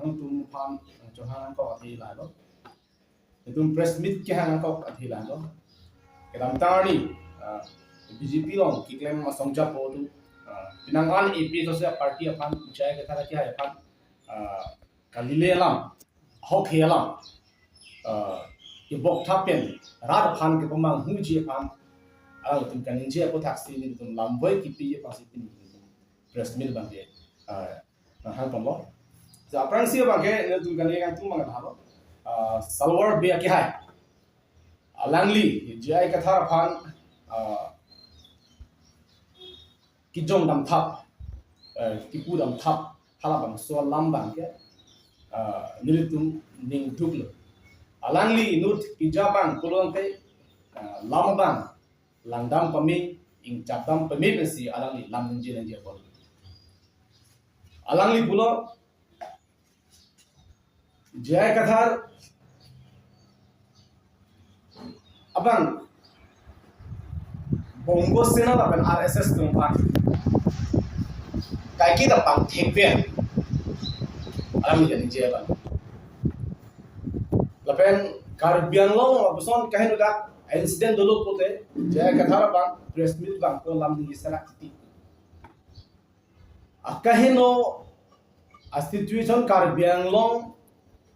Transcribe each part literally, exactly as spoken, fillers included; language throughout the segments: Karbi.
nangtum aphan chohang nangkok athe lahelo. Itum press meet kehang nangkok athe lahelo. Kedamtang arni, ah, B J P along keklem asong japo atum, ah, penang an A P H L C party aphan, J I Kathar akehai aphan, ah, kalile alam, ahokhe alam, ah, kebok thap pen rat aphan kepamanghuji aphan, alangtum kaningje apothaksi nelitum lamvoi kipi aphansi pini press meet abangke, ah, nanghang ponlo. Ja, aphrangsi abangke nelitum kani kangtung abang lahelo. Ah, Salwar Bey akehai, alangli J I Kathar aphan, ah, kijong damthap, eh, kipu damthap halabangso alam abangke, ah, nelitum ning duklo. Alangli inut kija abang pulote, ah, lam abang langdam pame, ingchapdam pame pensi alangli lam ningje ningje apot. Alangli pulo, J I Kathar abang Bongo Sena lapen R S S atum aphan kaike ta pangthekver, alangli kaningje abang. Lapen Karbi Anglong lapuson kaheno dak incident dolo pulote J I Kathar abang press meet abang ko lam ningje serak titi. Akaheno a situation Karbi Anglong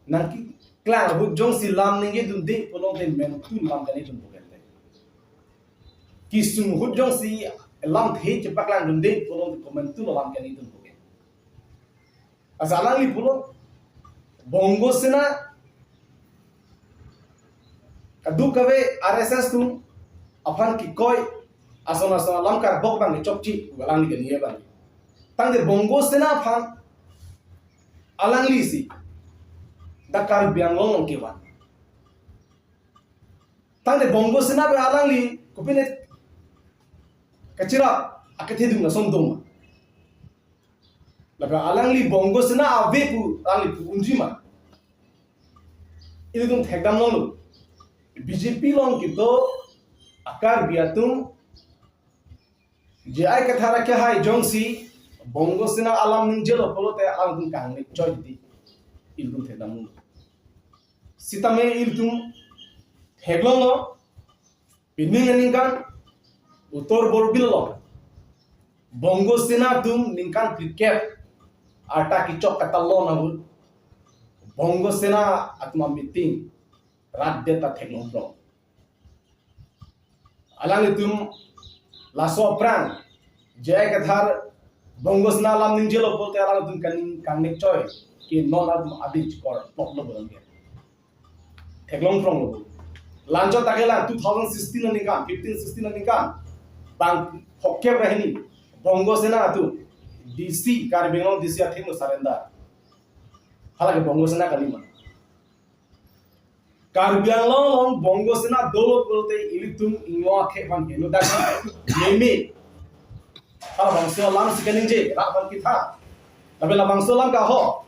nangkeklang ahut jongsi lam ningjedunde pulote mentu lam kaningdun puke. Kesung ahut jongsi lamthe chepaklangdunde pulote komentu lam kaningdun puke. Asa alangli pulo, Bongo Sena kadokave R S S atum aphan kikoi ason ason alam karbok abang kechokche, alangli kani abang. Tangte Bongo Sena aphan alanglisi dak Karbi Anglong along kevan. Tangte Bongo Sena pen alangli kopine kachirap akethedung ason doma. Lapen alangli Bongo Sena ave pu alangli pu unji ma? Ilitum thekdam longlo. B J P along kedo a-Karbi atum J I Kathar akehai jongsi Bongo Sena alam ningjelo pulote alangtum kangnek choi di. Ilitum thekdam longlo. Sitame ilitum theklonglo. Pining aningkan Uttar Borbil along Bongo Sena atum ningkan phlikep arta kechok katalon ahut Bongo Sena atum a-meeting rat det ta theklong prong. Alanglitum laso aphrang J I Kathar Bongo Sena alam ningjelo pulote alanglitum kan kangnek choi ke non atum adi chikor poklo bolong ke. Theklong pronglo. Lanchot ta kelang two thousand sixteen aningkan, fifteen sixteen aningkan. Bang phokep ra hini Bongo Sena atum D C, Karbi Anglong D C athengno surrender. Halake Bongo Sena kali ma? Karbi Anglong along Bongo Sena dolo pulote ilitum inglong akhei aphan heno dak meme. Halabangso alam si kaningje, rat aphan ketha. Tapi labangso alam ke ahok.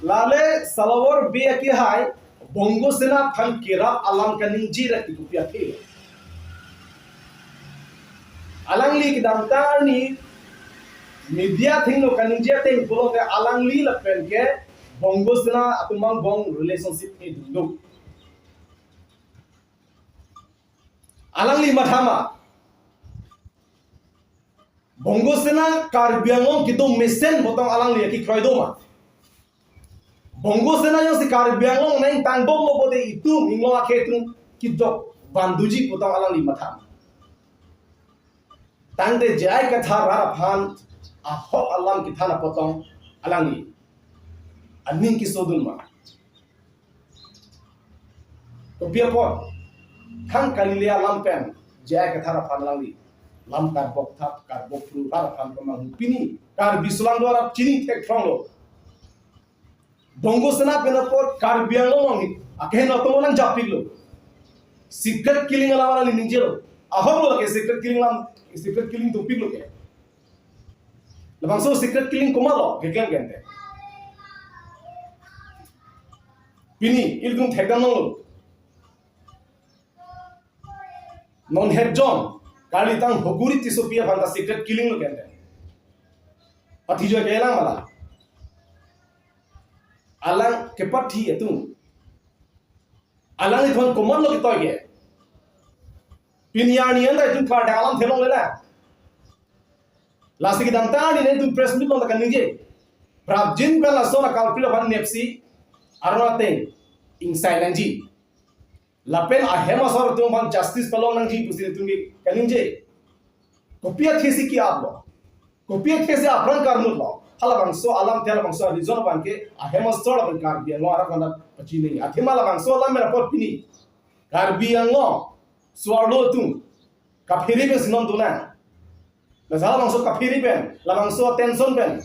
Lale Salwar Bey akehai Bongo Sena aphan kerap alam kaningje ra kedo pi athe. Alangli kedamtang arni media athengno kaningje ateng pulote alangli lapen ke Bongo Sena atum angbong relationship kedungdung. Alangli mathama Bongo Sena Karbi Anglong kedo mesen pu tong alangli akekroido ma? Bongo Sena jongsi Karbi Anglong nangtang bomlo pulote itum inglong akhei atum kejok vanduji pu tong alangli mathama? Tangte J I Kathar rat aphan ahok alam kethan apot tong alangli aning kesodun ma? Kopi apot? Thang kalile alam pen J I Kathar aphan alangli lam karbok thap, karbok phru, rat aphan pamanghu. Pini Karbi Sula Sodar rat chini thek thronglo. Bongo Sena pen apot Karbi Anglong along hi akeheno atum lang japiklo. Secret killing alam alangli ningjelo. Ahoklo lake secret killing alam, secret killing dopiklo ke. Labangso secret killing komatlo keklem ke ante? Pini ilitum thekdam longlo. Non het jon, karlitang Hoguri Tissopi aphan ta secret killing lo ke ante? Pathi joi kelang mala. Alang kepathi atum. Alanglitum komatlo ketoi ke. Pini arni anta itum klardak alam theklongle la. Lasi kedamtang arni netum press meet along ta kaningje. Prapjin pen lason a-culprit aphan nepsi aron ateng ingsai nangji. Lapen ahem asor atum aphan justice palong nangji pusi netum ke kaningje. Kopi athesi ke-aplo? Kopi athesi apran karmutlo? Halabangso alam te halabangso a-reason abang ke ahem asor abang Karbi Anglong arat aphan pachinine. Athema labangso alam mera pot pini Karbi Anglong so-arlo atum kaphere pen si non dona. Laso halabangso kaphere pen, labangso tension pen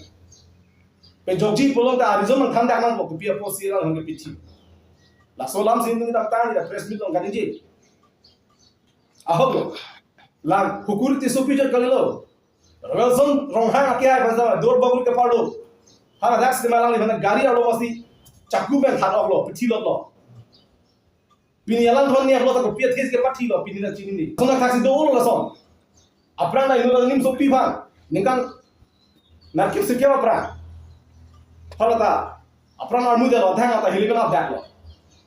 pejokji pulote a-reason abang thandak nangpo, kopi apotsi alangliphan kepathi. Laso alamsi netum kedamtang arni ta press meet along kaningje. Ahoklo. La Hukuri Tissopi jot kalilo. Wilson Ronghang akehai aphan sa Duarbagori keparlo. Haladak si alangliphan gari arlo masi chaku pen thak-oklo, pathi lotlo. Pini alangliphan ne aplo ta kopi athesi kepathilo, pini ta chinine. Lason athaksi dolo lason. Apran ta inut anim sopi aphan ningkan nerkep sirkep apran. Halata apran armudetlo, thang ata hili pen apdaklo.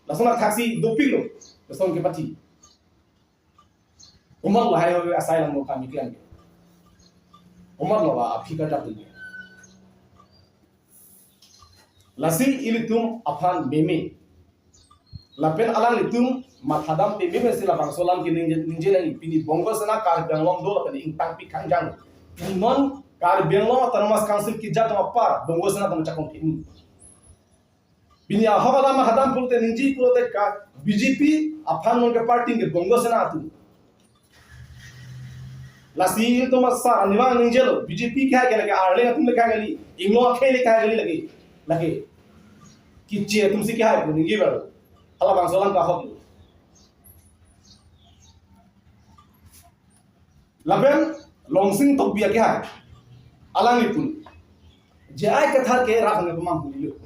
Lason athaksi dopiklo. Lason kepathi. Komatlo hai asai lang mo kami klan ke. Komatlo ba aphi kajak dun. Lasi ilitum aphan meme. Lapen alanglitum mathadam peme pensi labangso alam ke ningje, ningje nang pini Bongo Sena Karbi Anglong do lapen ingtangpi kangjang. Pini non Karbi Anglong Autonomous Council kejat atum apar Bongo Sena atum chakong pini. Pini ahok alam mathadam pulote ningje pulote ka B J P aphan non ke party ke Bongo Sena atum. Lasi itum asar anivang ningjelo, B J P kehai ke lake arleng atum le kehai kali, ingno akhei le kehai kali lake. Lake. Kiche atumsi kehai pu ningje baru. Halabangso alam ke ahok. Lapen Longsing Tokbi akehai. Alangliphan J I Kathar ke rat hangke pemang hulilo.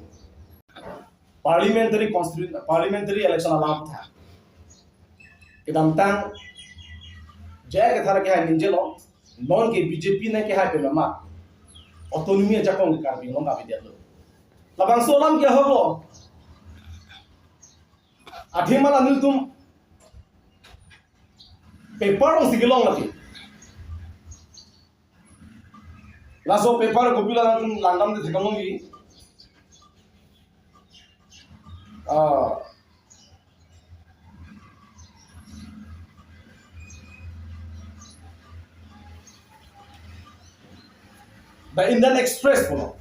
Parliamentary constituent, parliamentary election alam tha. Kedamtang J I Kathar akehai ningjelo, non ke B J P ne kehai pen mama autonomy ajakong ke Karbi Anglong kapi detlo. Labangso alam ke ahoklo. Athema la nelitum paper alongsi kelong lagi. Laso paper kopilo nangtum langdamde theklongji. Ah. The Indian Express pulo.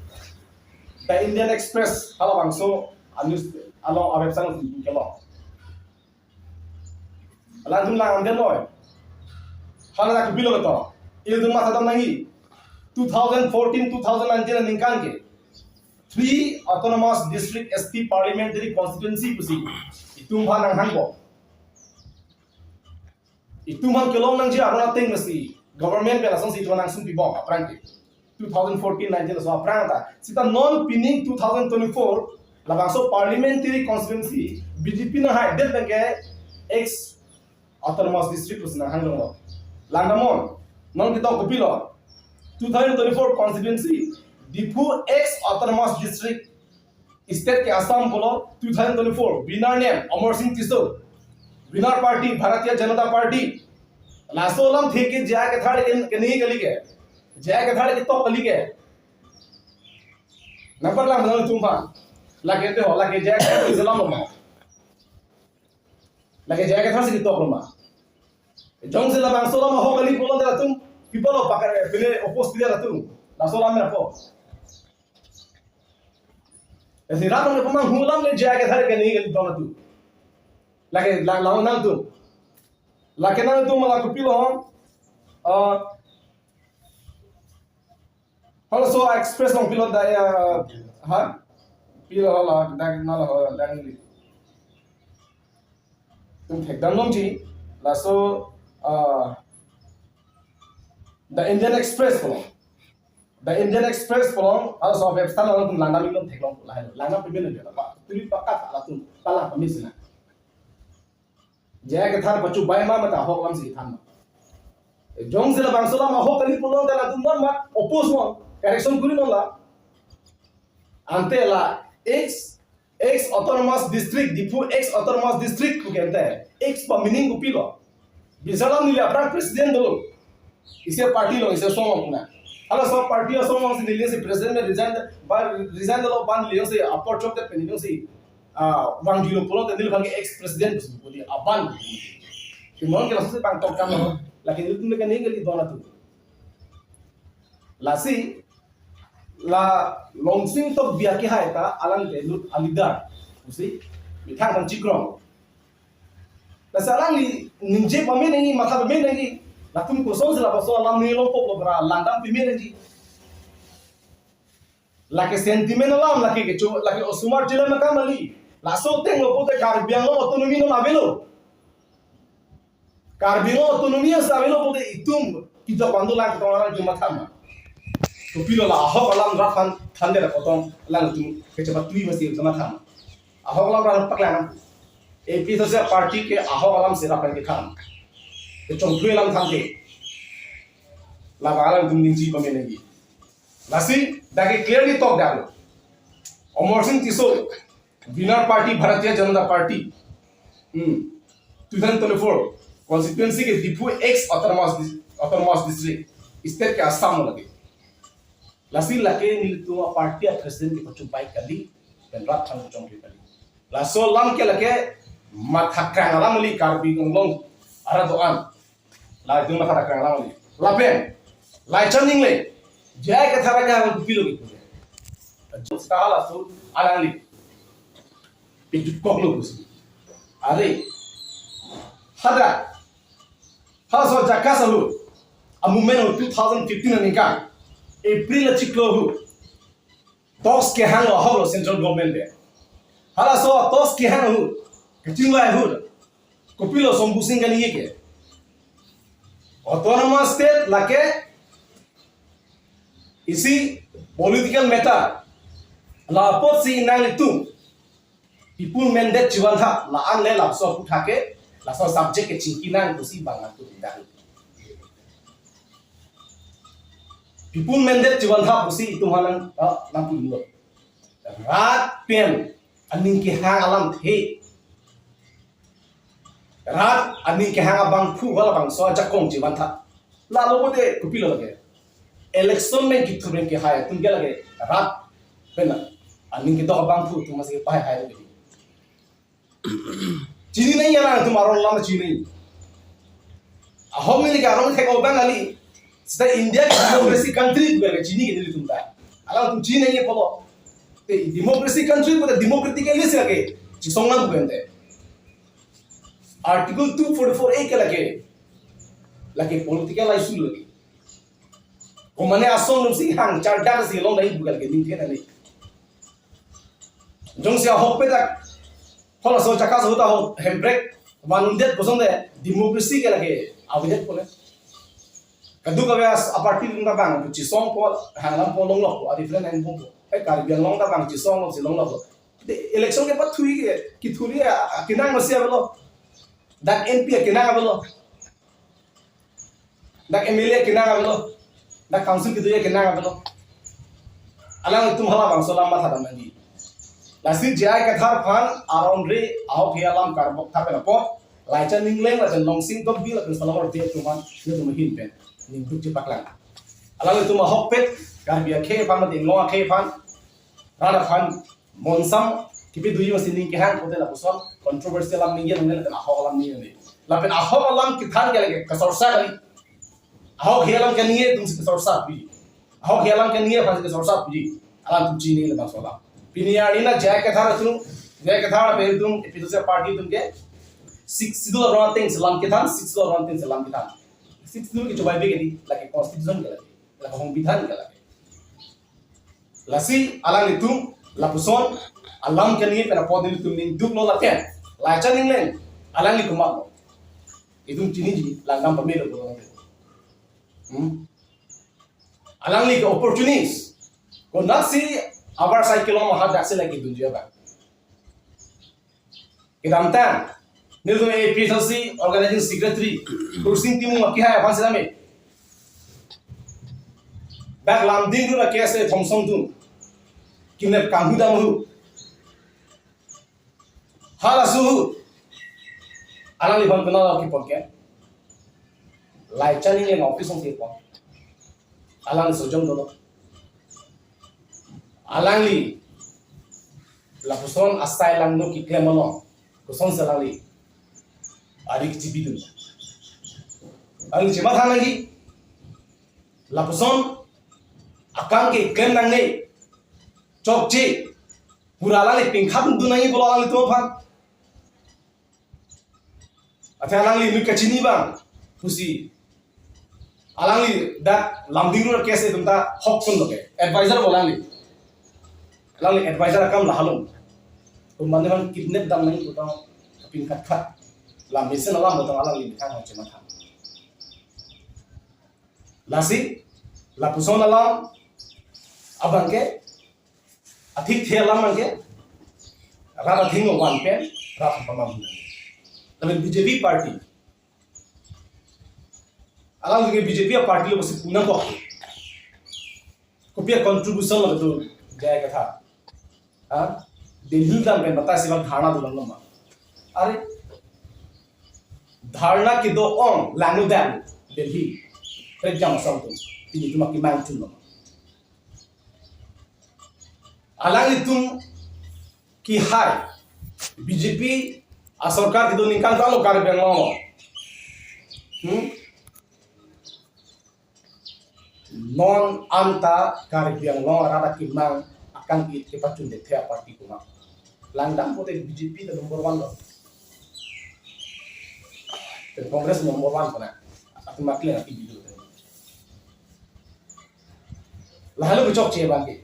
The Indian Express halabangso a-news along a-website along kelong. Alangtum langdamdetlo. Hala kopilo ketok. Ilitum mathadam nangji. Two thousand fourteen, two thousand nineteen aningkan ke three Autonomous District, S T Parliamentary Constituency pusi itum aphan nanghangpo. Itum aphan kelong nangji aron ateng masi government pen lasonsi itum aphan nangsun pibom aphrang ke. Two thousand fourteen nineteen laso aphrang ta. Seta non pining two thousand twenty-four labangso parliamentary constituency B J P nanghaidet abang ke ex Autonomous District pusi nanghang donglo. Langdamnon. Non ketok kopilo. Two thousand twenty-four constituency Diphu ex Autonomous District, state ke Assam pulo, two thousand twenty-four, winner name Amarsing Tisso, winner party Bharatiya Janata Party. Laso alamthe ke J I Kathar ke, keningje kali ke. J I Kathar ketok kali ke. Nangpaklang nangtum aphan. Lake te ho, lake J I Kathar si alamlo ma. Lake J I Kathar si ketoklo ma. Jongsi labangso alam ahok kali pulote latum, people of pakar, pine oppose pide latum. Laso alam mera po. Esi rat nang pemang hulam le J I Kathar keningje kali tong latum. Lake lang, lang nangtum. Lake nangtum mala kopilo. Ah, halaso Express along pilo da ya, ha? Pilo hala, dang nala hala, dang li. Itum thekdam longji, laso, ah, The Indian Express pulo. The Indian Express pulo, halaso website along itum langdam, itum theklong lahai, langdam pemene dia, apa? Tuli pakat latum, pala pemisi na. J I Kathar pachu bai ma mata ahok alamsi than ma. Jongsi labangso alam ahok kali pulote latum non ma oppose non. Correction kuri non la. Ante la ex, ex autonomous district, Diphu ex autonomous district pu ke ante. Ex pa meaning kopilo? Bisalam neli aphrang president dolo. Isi party along, isi asong along na. Halaso party asong alongsi neli si president pen resign, ba resign dolo, ba neli si apor chok te pen neli si, ah, vangjuilo pulote neliphan ke ex president pusi pu di aban. Timon ke laso si pangtok kam lo. Lake nelitum ke neli ke di dona tu. Lasi la Longsing Tokbi akehai ta alang ke lut a leader pusi methang aphan chikrong. Lasi alangli ningje pame nangji, matha pame nangji. Latum kosonsi lapuson alam nilong pok lo bra, langdam pame nangji. Lake sentiment alam, lake kecho, lake osomar chilem akam kali. Laso ateng lo pute Karbi Anglong autonomy non avelo. Karbi Anglong autonomy asa avelo pute itum kejok bang dolang ketong alang itum matha ma. Kopilo la ahok alam rat aphan thande ra kotong alang itum kechepatui masi itum matha ma. Ahok alam rat paklang. APHLC party ke ahok alam si rat aphan kethan. Kechongthui alam thante. Labang alang itum ningje pame nangji. Lasi, dak ke clearly talk dak lo. Amarsing Tisso, winner party Bharatiya Janata Party. Hmm. Two thousand twenty-four constituency ke Diphu ex autonomous dis-, autonomous district. State ke Assam lo lake. Lasi lake nelitum aparty a president ke pachubai kali, pen rat aphan kachongthui kali. Laso alam ke lake matha krang alam kali Karbi Anglong arat do-an. Latum matha krang alam kali. Lapen Laichan Engleng, J I Kathar ke hang kopilo ke. Seta laso alangli pejut koklo pusi. Are, hadak, halaso JACAS ahut, a movement ahut two thousand fifteen aningkan April achiklo ahut talks kehanglo ahok lo central government pen. Halaso talks kehang ahut, kachinglai ahut, kopilo Shambhu Sing kaningje ke, autonomous state lake isi political matter. La apotsi nanglitum people mandate chevantha, la-an le laso aphuthak ke, laso subject ke chingki nang pusi bang nangtum dang. People mandate chevantha pusi itum aphan nang, ah, nangpulo. Rat pen aning kehang alamthe, rat aning kehang abangphu halabangso ajakong chevantha. Lalo pute kopilo lake. Election pen kithur pen kehai atum ke lake rat pen aning kedok abangphu atum masi pahai hai lake. Chini nangji alangtum aron alam chini nangji. Ahok neli ke aron thek obang kali. Seta India ke democracy country pu ke chini ke nelitum ta. Alangtum chini nangji pulo. Te democracy country pute democratically si lake chisong nang pu ente. Article two forty-four A ke lake, lake political issue lake. Komane asong atum si hang chardak si long nai bugal ke ningke nani. Jongsi ahokpet dak, halaso JACAS ahut ahok hemprek vanundet kosonde democracy ke lake avedet pule. Kadokave as-, aparty atum ta bang, chisongpo, hanglampo, longlokpo, a different nangpo. Eh, Karbi Anglong ta bang chisonglo si longlokpo. Te election ke pathui ke, kithuri a, a, kenang masi avelo. Dak M P a kenang avelo. Dak M L A kenang avelo. Dak council kedo-an kenang avelo. Alangtum halabangso alam matha dam nangji. Lasi J I Kathar aphan aron re ahok he alam karbok tha pen apot, Laichan Engleng lapen Longsing Tokbi lapen Solomon Bey atum aphan nelitum ahin pen ningduk chepaklang. Alangtum ahokpet Karbi akhei aphan mate Inglong akhei aphan, rat aphan monsam kipi duji masi ning kehang kote lapuson controversial alam ningje nangne lapen ahok alam ningje nangne. Lapen ahok alam kethan ke lake kasorsa kali. Ahok he alam keningje atum si kasorsa pi. Ahok he alam keningje aphan si kasorsa pi. Alangtum chini le bangso alam. Pini arni na J I Kathar atum, J I Kathar ape atum, APHLC party atum ke Sixth Schedule aron ateng si alam kethan, Sixth Schedule aron ateng si alam kethan. Sixth Schedule ke chubai be ke di, lake constitution ke lake, lake songbidhan ke lake. Lasi alanglitum lapuson alam keningje pen apot nelitum ningduklo lapen Laichan Engleng alangli komatlo. Itum chiniji, langdam pamelo pulo. Hmm? Alangli ke opportunist. Konatsi abar cycle om ahadaksi lake dunji abang. Kedamtang, nelitum APHLC organizing secretary Kursing Timung akehai aphan si dame. Dak Lumding Road a-KSA Thomsong atum kidnap kanghu dam ahut, halaso ahut alangliphan penang kepon ke, Laichan Engleng office along kepon. Alangli sojong dolo. Alangli lapuson asai langno keklem along kosonsi alangli ari kechibidun? Alangli chematha nangji. Lapuson akam keklem nangne, chokche, pura alangli pingkhap dun nangji pulo alanglitum aphan. Athe alangli inut kachini abang pusi, alangli dak Lumding Road a-KSA atum ta hok kun lo ke, advisor bo alangli. Alangli advisor akam la halom. Komatne aphan kidnap dam nangji putang kapingkhat khat. La mesen alam putang alangli methang chematha. Lasi lapuson alam abang ke, athikthe alam abang ke, rat athengno van pen rat apamam. Lapen BJP party, alang ke BJP a-party lo pusi pu nangkok. Kopi a-contribution lo tu J I Kathar? Ha? Delhi dam pen batai sila dharna dun lo ma? Are, dharna kedo-ong langno dam Delhi. Prekjam asong atum, pini atum akemang chun lo ma? Alanglitum kehai, BJP asorkar kedo ningkan ta lo Karbi Anglong lo. Hmm? Non anta Karbi Anglong arat akemang akang it kepachundet the a-party komat? Langdam pote BJP ta number one lo. Congress number one kona. Atum akli ati bidu. Lahelo kechokche abang ke.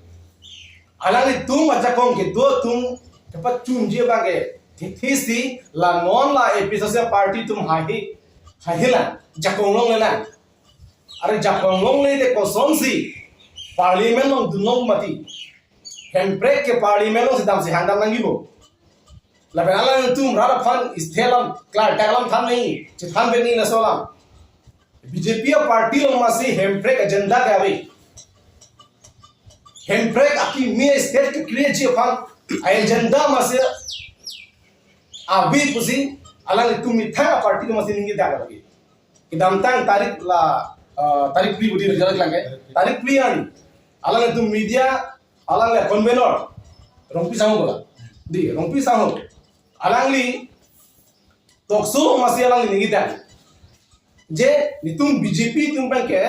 Alanglitum ajakong kedo atum kepachunji abang ke, thithisi la non la APHLC party atum haihe, haihe lang, jakong longle lang. Are jakong longle te kosonsi parliament along dun long mati? Hemprek ke parliament alongsi damsi hangdam nangji bo. Lapen alanglitum rat aphan state alam, klardak alam than nangji, chethan pen nangji laso alam. BJP a-party along masi Hemprek agenda ke ave. Hemprek akimi state ke-create ji aphan a-agenda masi ave pusi alanglitum methang a-party along masi ningje dak lagi. Kedamtang tarik la, eh, tarik phli budi raja lang ke. Tarik phli an, alanglitum media, alangli convenor, Rongpi Sangho bola. Di, Rongpi Sangho. Alangli talk show masi alangli ningje dak. Je, netum BJP atum abang ke,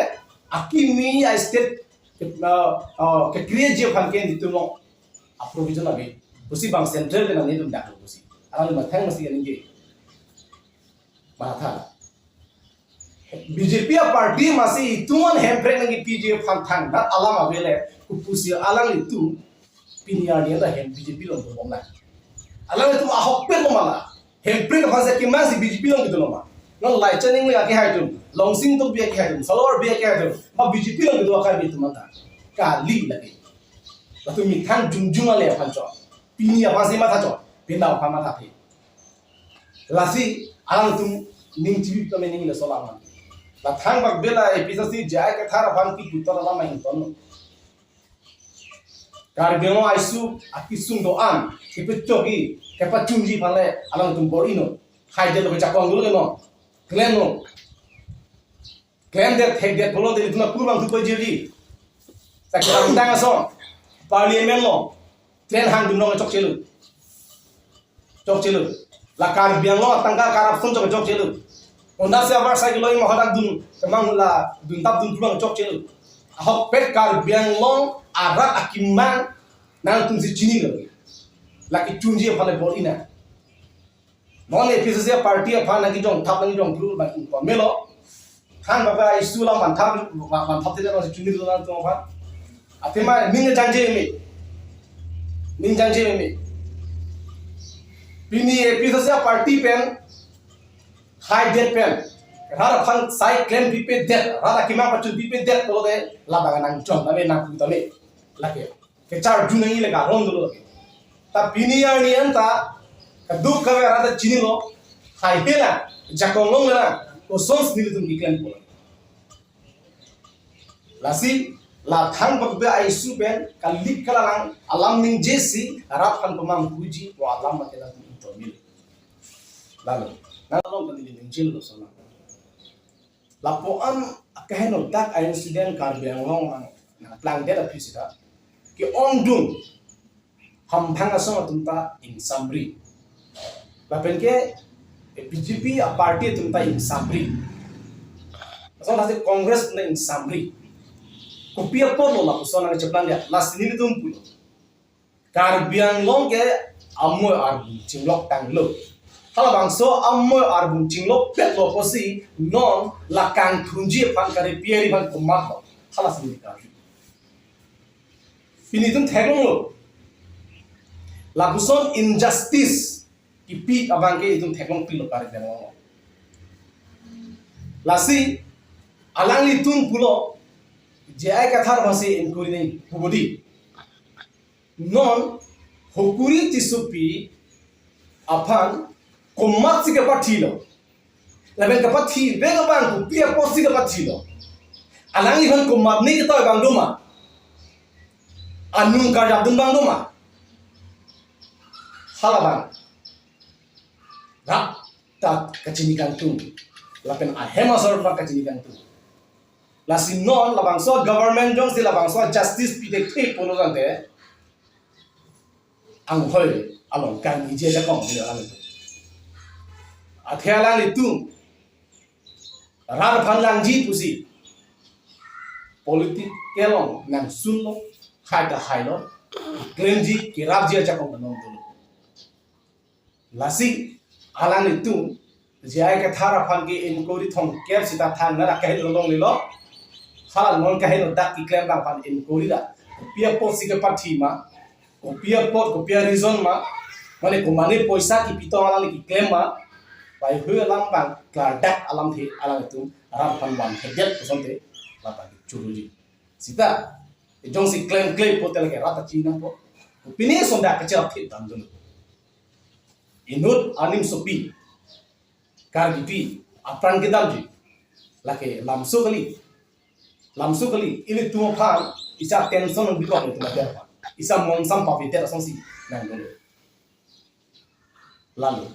akimi a-state, eh, eh, ke-create ji aphan ke netum along a-provision ave pusi, bang central ke nangnetum dak pusi. Alangli methang masi ningje. Matha. BJP a-party masi itum an Hemprek nangkepi ji aphan thangnatta alam ave le, kopusi alanglitum pini arni ta hem BJP along dobom nang? Alanglitum ahokpet lo ma la? Hemprek aphansi kemangsi BJP along kedo lo ma? Non Laichan Engleng akehai atum, Longsing Tokbi akehai atum, Salwar Bey akehai atum, ma BJP along kedo a-Karbi atum anta? Kali lagi. Latum methang jongjong ale aphan chot. Pini aphansi matha chot. Penap aphan matha the. Lasi alangtum ning chibi pame nangji laso alam. La thangbak bela APHLC J I Kathar aphan keputar alam ahin ton. Karbi Anglong a-issue akesung do-an kepachokji, kepachunji aphan le alangtum bor-inon. Haidet lo, jakong dolo ke non. Klemnon. Klemdet, thekdet pulote itum aphu abang thu pajirji. Sa kedamtang ason parliament along train hangdun along chokchelo. Chokchelo. La Karbi Anglong atangka corruption chok chokchelo. Honda si abar cycle lo, ima hadak dun, kemang la duntap dun pulang chokchelo. Ahokpet Karbi Anglong arat akemang nangtumsi chinilo. La kechunji aphan le bor-i nang. Non APHLC a-party aphan nangkejongthap nangkejongphru abang ingkon melo. Thangbak a-issue alam manthap, manthap tene abang si chunilo nangtum aphan. Athema ning jangje meme. Ning jangje meme. Pini APHLC a-party pen, haidet pen, rat aphan sai klempipedet, rat akemang pachunpipedet pulote labang nangjon tame, nangpu tame. Lake kecharju nangji le karon dolo lake. Ta pini arni anta kadokave arat ta chinilo, haihe lang, jakong longle lang, kosonsi nelitum keklem pulo. Lasi La thang bak be aisu pen kalik kalalang alam ningjesi rat aphan pamanghuji pu alam mate latum intomil. Lalu, nang along kan ningjelo solang. Lapuan akeheno dak a-incident Karbi Anglong nang nangplangdet aphi sita ke-ongdung hamphang asong atum ta ingsamri. Lapen ke B J P a-party atum ta ingsamri. Asong hasi Congress atum ta ingsamri. Kopi apotlo lapuson nangcheplang dia. Lasi nelitum pulo. Karbi Anglong ke amoi arbung chinglok tanglo. Halabangso amoi arbung chinglok petlo pusi non la kangthunji aphan kare piari aphan komatlo. Halasi neli karju. Pini itum theklonglo. Lapuson injustice kipi abang ke itum theklong pilo Karbi Anglong. Lasi alanglitum pulo J I Kathar aphansi inquiry nangji pu bodi. Non Hukuri Tissopi aphan komatsi kepathilo. Lapen kepathi vek abang kopi apotsi kepathilo. Alangliphan komatne ketoi abang doma. Anung karjapdun abang doma. Halabang rat ta kachini kangtung. Lapen ahem asor ta kachini kangtung. Lasi non labangso government jongsi labangso justice pithekthe pulo tangte anghoi along kangni je jakong ni alanglitum. Athe alanglitum rat aphan langji pusi politics kelong nangsunlo, hai ta hailo, claimji kerapji ajakong ta nongdunlo. Lasi alanglitum J I Kathar aphan ke inquiry thomkep sita thangnat akahelo longlelo. Hala non kahelo dak keklem abang aphan inquiry ra. Kopi apotsi kepathi ma, kopi apot, kopi a-reason ma, mane komane poisa kipitong alangli keklem ma, pai hui alam abang klardak alamthe alanglitum rat aphan vanthekdet kosonte labang churuji. Sita jongsi klemkle pote lake rat ta chinangpo. Pini sonda kacharap thit damdun. Inut anim sopi, kargipi, apran kedamji. Lake lamso kali. Lamso kali. Ilitum aphan isa tension bikok ilitum aphan. Isa monsam pavitet asongsi nangdun. Lalu